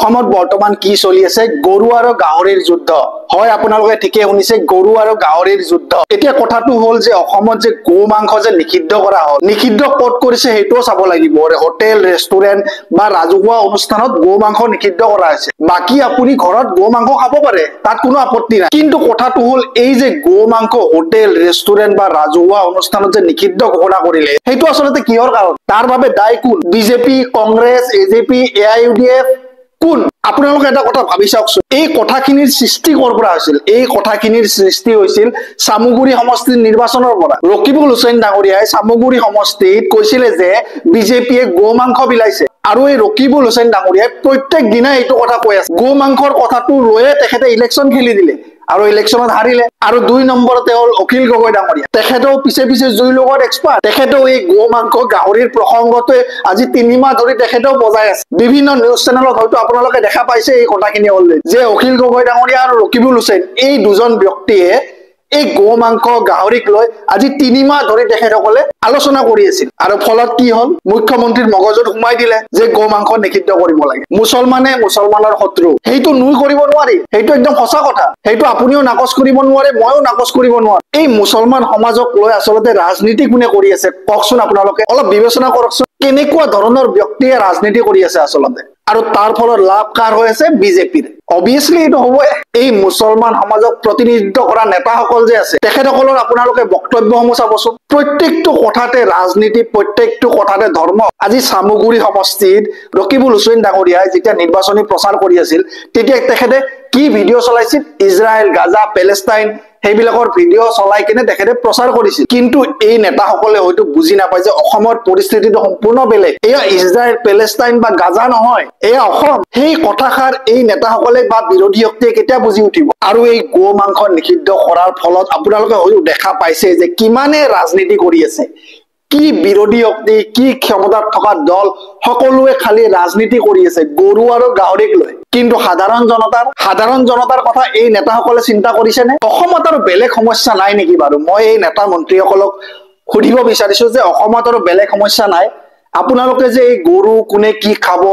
অসমত বৰ্তমান কি চলি আছে? গৰু আৰু গাহৰিৰ যুদ্ধ। হয়, আপোনালোকে ঠিকে শুনিছে, গৰু আৰু গাহৰিৰ যুদ্ধ। এতিয়া কথাটো হ'ল যে অসমত যে গো মাংস যে নিষিদ্ধ কৰা হ'ল, নিষিদ্ধ ক'ত কৰিছে সেইটোও চাব লাগিব। হোটেল, ৰেষ্টুৰেণ্ট বা ৰাজহুৱা অনুষ্ঠানত গো মাংস নিষিদ্ধ কৰা হৈছে। বাকী আপুনি ঘৰত গো মাংস খাব পাৰে, তাত কোনো আপত্তি নাই। কিন্তু কথাটো হ'ল এই যে গো মাংস হোটেল, ৰেষ্টুৰেণ্ট বা ৰাজহুৱা অনুষ্ঠানত যে নিষিদ্ধ ঘোষণা কৰিলে, সেইটো আচলতে কিহৰ কাৰণ? তাৰ বাবে দায়ী কোন? বিজেপি, কংগ্ৰেছ, এজেপি, এআইইউডিএফ কোন? আপোনালোকে এটা কথা ভাবি চাওকচোন, এই কথাখিনিৰ সৃষ্টি ক'ৰ পৰা হৈছিল? এই কথাখিনিৰ সৃষ্টি হৈছিল চামগুৰি সমষ্টিৰ নিৰ্বাচনৰ পৰা। ৰকিবুল হুছেইন ডাঙৰীয়াই চামগুৰি সমষ্টিত কৈছিলে যে বিজেপিয়ে গো মাংস বিলাইছে। আৰু এই ৰকিবুল হুছেইন ডাঙৰীয়াই প্ৰত্যেক দিনাই এইটো কথা কৈ আছে। গো মাংসৰ কথাটো লৈয়ে তেখেতে ইলেকশ্যন খেলি দিলে আৰু ইলেকশ্যনত হাৰিলে। আৰু 2 নম্বৰতে হ'ল অখিল গগৈ ডাঙৰীয়া, তেখেতেও পিছে পিছে জুই লগত এক্সপাৰ্ট। তেখেতেও এই গো মাংস গাহৰিৰ প্ৰসংগটোৱে আজি 3 মাহ ধৰি তেখেতেও বজাই আছে। বিভিন্ন নিউজ চেনেলত হয়তো আপোনালোকে দেখা পাইছে এই কথাখিনি অলৰেডি, যে অখিল গগৈ ডাঙৰীয়া আৰু ৰকিবুল হুছেইন এই দুজন ব্যক্তিয়ে এই গো মাংস গাহৰিক লৈ আজি 3 মাহ ধৰি তেখেতসকলে আলোচনা কৰি আছিল। আৰু ফলত কি হল? মুখ্যমন্ত্ৰীৰ মগজুত সোমাই দিলে যে গো মাংস নিষিদ্ধ কৰিব লাগে। মুছলমানে মুছলমানৰ শত্ৰু, সেইটো নুই কৰিব নোৱাৰি, সেইটো একদম সঁচা কথা। সেইটো আপুনিও নাকচ কৰিব নোৱাৰে, ময়ো নাকচ কৰিব নোৱাৰো। এই মুছলমান সমাজক লৈ আচলতে ৰাজনীতি কোনে কৰি আছে কওকচোন? আপোনালোকে অলপ বিবেচনা কৰকচোন, কেনেকুৱা ধৰণৰ ব্যক্তিয়ে ৰাজনীতি কৰি আছে আচলতে। আৰু তাৰ ফলত লাভ কাৰ হৈ আছে? বিজেপিৰ। অবভিয়াছলি এইটো হ'বই। এই মুছলমান সমাজক প্ৰতিনিধিত্ব কৰা নেতাসকল যে আছে, তেখেতসকলৰ আপোনালোকে বক্তব্যসমূহ চাবচোন। প্ৰত্যেকটো কথাতে ৰাজনীতি, প্ৰত্যেকটো কথাতে ধৰ্ম। আজি চামগুৰি সমষ্টিত ৰকিবুল হুছেইন ডাঙৰীয়াই যেতিয়া নিৰ্বাচনী প্ৰচাৰ কৰি আছিল, তেতিয়া তেখেতে কি ভিডিঅ' চলাইছিল? ইজৰাইল, গাজা, পেলেষ্টাইন সেইবিলাকৰ ভিডিঅ' চলাই কিনে তেখেতে প্ৰচাৰ কৰিছিল। কিন্তু এই নেতাসকলে হয়তো বুজি নাপায় যে অসমৰ পৰিস্থিতিটো সম্পূৰ্ণ বেলেগ। এয়া ইজৰাইল, পেলেষ্টাইন বা গাজা নহয়, এয়া অসম। সেই কথাষাৰ এই নেতাসকলে বা বিৰোধী শক্তিয়ে কেতিয়া বুজি উঠিব? আৰু এই গো মাংস নিষিদ্ধ কৰাৰ ফলত আপোনালোকে হয়তো দেখা পাইছে যে কিমানে ৰাজনীতি কৰি আছে, কি বিৰোধী শক্তি, কি ক্ষমতাত থকা দল, সকলোৱে খালি ৰাজনীতি কৰি আছে গৰু আৰু গাহৰিক লৈ। কিন্তু সাধাৰণ জনতাৰ কথা এই নেতাসকলে চিন্তা কৰিছেনে? অসমত আৰু বেলেগ সমস্যা নাই নেকি বাৰু? মই এই নেতা মন্ত্ৰীসকলক সুধিব বিচাৰিছো যে অসমত আৰু বেলেগ সমস্যা নাই? আপোনালোকে যে এই গৰু কোনে কি খাব,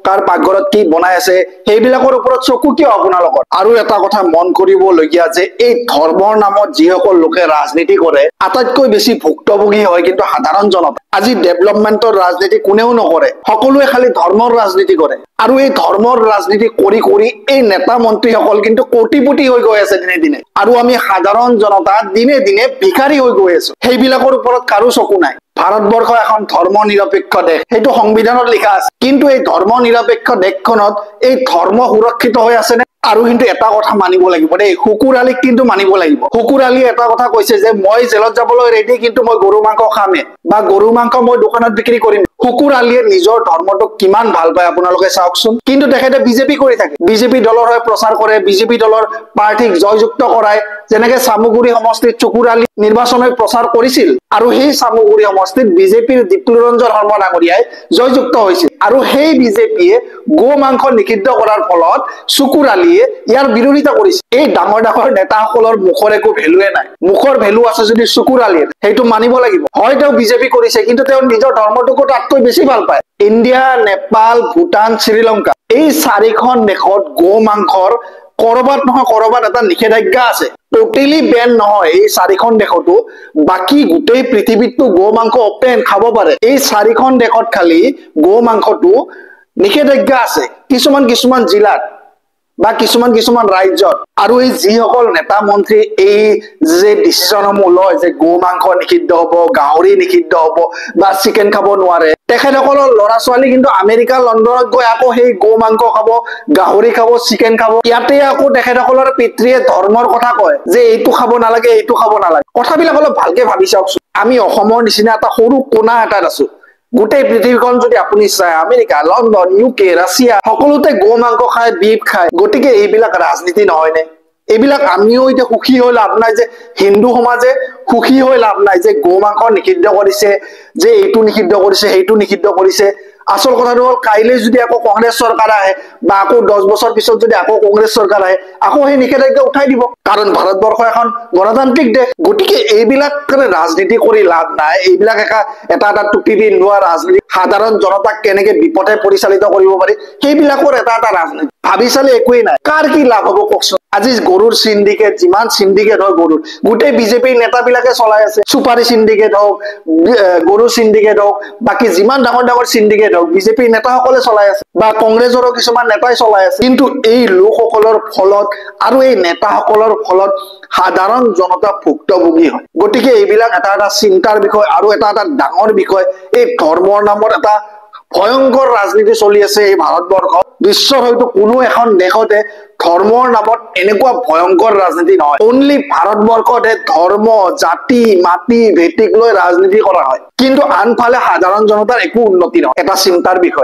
কাৰ পাকঘৰত কি বনাই আছে, সেইবিলাকৰ ওপৰত চকু কিয় আপোনালোকৰ? আৰু এটা কথা মন কৰিবলগীয়া যে এই ধৰ্মৰ নামত যিসকল লোকে ৰাজনীতি কৰে, আটাইতকৈ বেছি ভুক্তভোগী হয় কিন্তু সাধাৰণ জনতা। আজি ডেভেলপমেণ্টৰ ৰাজনীতি কোনেও নকৰে, সকলোৱে খালি ধৰ্মৰ ৰাজনীতি কৰে। আৰু এই ধৰ্মৰ ৰাজনীতি কৰি কৰি এই নেতা মন্ত্ৰীসকল কিন্তু কোটিপতি হৈ গৈ আছে দিনে দিনে, আৰু আমি সাধাৰণ জনতা দিনে দিনে ভিখাৰী হৈ গৈ আছো। সেইবিলাকৰ ওপৰত কাৰো চকু নাই। ভাৰতবৰ্ষ এখন ধৰ্ম নিৰপেক্ষ দেশ, সেইটো সংবিধানত লিখা আছে। কিন্তু এই ধৰ্ম নিৰপেক্ষ দেশখনত এই ধৰ্ম সুৰক্ষিত হৈ আছেনে? আৰু কিন্তু এটা কথা মানিব লাগিব দেই, শুকুৰ আলীক কিন্তু মানিব লাগিব। শুকুৰ আলীয়ে এটা কথা কৈছে যে মই জেলত যাবলৈ ৰেডি, কিন্তু মই গৰু মাংস খামেই বা গৰু মাংস মই দোকানত বিক্ৰী কৰিম। শুকুৰ আলীয়ে নিজৰ ধৰ্মটোক কিমান ভাল পায় আপোনালোকে চাওকচোন। কিন্তু তেখেতে বিজেপি কৰি থাকে, বিজেপি দলৰ হৈ প্ৰচাৰ কৰে, বিজেপি দলৰ প্ৰাৰ্থীক জয়যুক্ত কৰায়। যেনেকে চামগুৰি সমষ্টিত শুকুৰ আলী নিৰ্বাচনৰ প্ৰচাৰ কৰিছিল, আৰু সেই চামগুৰি সমষ্টিত বিজেপিৰ দীপ্লুৰঞ্জন শৰ্মা ডাঙৰীয়াই জয়যুক্ত হৈছিল। আৰু সেই বিজেপিয়ে গো মাংস নিষিদ্ধ কৰাৰ ফলত শুকুৰ আলীয়ে ইয়াৰ বিৰোধিতা কৰিছে। এই ডাঙৰ ডাঙৰ নেতাসকলৰ মুখৰ একো ভেলুৱে নাই। মুখৰ ভেলু আছে যদি শুকুৰ আলীৰ, সেইটো মানিব লাগিব। হয় তেওঁ বিজেপি কৰিছে, কিন্তু তেওঁ নিজৰ ধৰ্মটোকো তাতকৈ বেছি ভাল পায়। ইণ্ডিয়া, নেপাল, ভূটান, শ্ৰীলংকা এই 4খন দেশত গো মাংসৰ কৰবাত নহয় কৰবাত এটা নিষেধাজ্ঞা আছে। টোটেলি বেন নহয় এই 4খন দেশতো, বাকী গোটেই পৃথিৱীততো গো মাংস অপেন খাব পাৰে। এই 4খন দেশত খালি গো মাংসটো নিষেধাজ্ঞা আছে কিছুমান কিছুমান জিলাত বা কিছুমান কিছুমান ৰাজ্যত। আৰু এই যিসকল নেতা মন্ত্ৰী এই যে ডিচিশ্যনসমূহ লয় যে গো মাংস নিষিদ্ধ হব, গাহৰি নিষিদ্ধ হব বা চিকেন খাব নোৱাৰে, তেখেতসকলৰ ল'ৰা ছোৱালী কিন্তু আমেৰিকা, লণ্ডনত গৈ আকৌ সেই গো মাংস খাব, গাহৰি খাব, চিকেন খাব। ইয়াতে আকৌ তেখেতসকলৰ পিতৃয়ে ধৰ্মৰ কথা কয় যে এইটো খাব নালাগে, এইটো খাব নালাগে। কথাবিলাক অলপ ভালকে ভাবি চাওকচোন। আমি অসমৰ নিচিনা এটা সৰু কোণা এটাত আছো। গোটেই পৃথিৱীখন যদি আপুনি চায়, আমেৰিকা, লণ্ডন, ইউকে, ৰাছিয়া সকলোতে গো মাংস খায়, বিফ খায়। গতিকে এইবিলাক ৰাজনীতি নহয়নে? এইবিলাক আমিও এতিয়া সুখী হৈ লাভ নাই যে হিন্দু সমাজে সুখী হৈ লাভ নাই যে গো মাংস নিষিদ্ধ কৰিছে, যে এইটো নিষিদ্ধ কৰিছে, সেইটো নিষিদ্ধ কৰিছে। আচল কথাটো হ'ল, কাইলৈ যদি আকৌ কংগ্ৰেছ চৰকাৰ আহে বা আকৌ 10 বছৰ পিছত যদি আকৌ কংগ্ৰেছ চৰকাৰ আহে, আকৌ সেই নিষেধাজ্ঞা উঠাই দিব, কাৰণ ভাৰতবৰ্ষ এখন গণতান্ত্ৰিক দেশ। গতিকে এইবিলাক ৰাজনীতি কৰি লাভ নাই। এইবিলাক এটা এটা টুপি পিন্ধোৱা ৰাজনীতি, সাধাৰণ জনতাক কেনেকে বিপথে পৰিচালিত কৰিব পাৰি সেইবিলাকৰ এটা এটা ৰাজনীতি। ভাবি চালে একোৱেই নাই, কাৰ কি লাভ হ'ব কওকচোন? আজি গৰুৰ চিণ্ডিকেট, যিমান চিণ্ডিকেট হয় গৰুৰ, গোটেই বিজেপিৰ নেতাবিলাকে চলাই আছে। চুপাৰী চিণ্ডিকেট হওক, গৰু চিণ্ডিকেট হওক, বাকী যিমান ডাঙৰ ডাঙৰ চিণ্ডিকেট হওক, বিজেপিৰ নেতাসকলে চলাই আছে বা কংগ্ৰেছৰো কিছুমান নেতাই চলাই আছে। কিন্তু এই লোকসকলৰ ফলত আৰু এই নেতাসকলৰ ফলত সাধাৰণ জনতা ভুক্তভোগী হয়। গতিকে এইবিলাক এটা এটা চিন্তাৰ বিষয় আৰু এটা এটা ডাঙৰ বিষয়। এই ধৰ্মৰ নামত এটা ভয়ংকৰ ৰাজনীতি চলি আছে এই ভাৰতবৰ্ষত। বিশ্বৰ হয়তো কোনো এখন দেশতে ধৰ্মৰ নামত এনেকুৱা ভয়ংকৰ ৰাজনীতি নহয়। অনলি ভাৰতবৰ্ষতহে ধৰ্ম, জাতি, মাটি, ভেটিক লৈ ৰাজনীতি কৰা হয়। কিন্তু আনফালে সাধাৰণ জনতাৰ একো উন্নতি নহয়। এটা চিন্তাৰ বিষয়।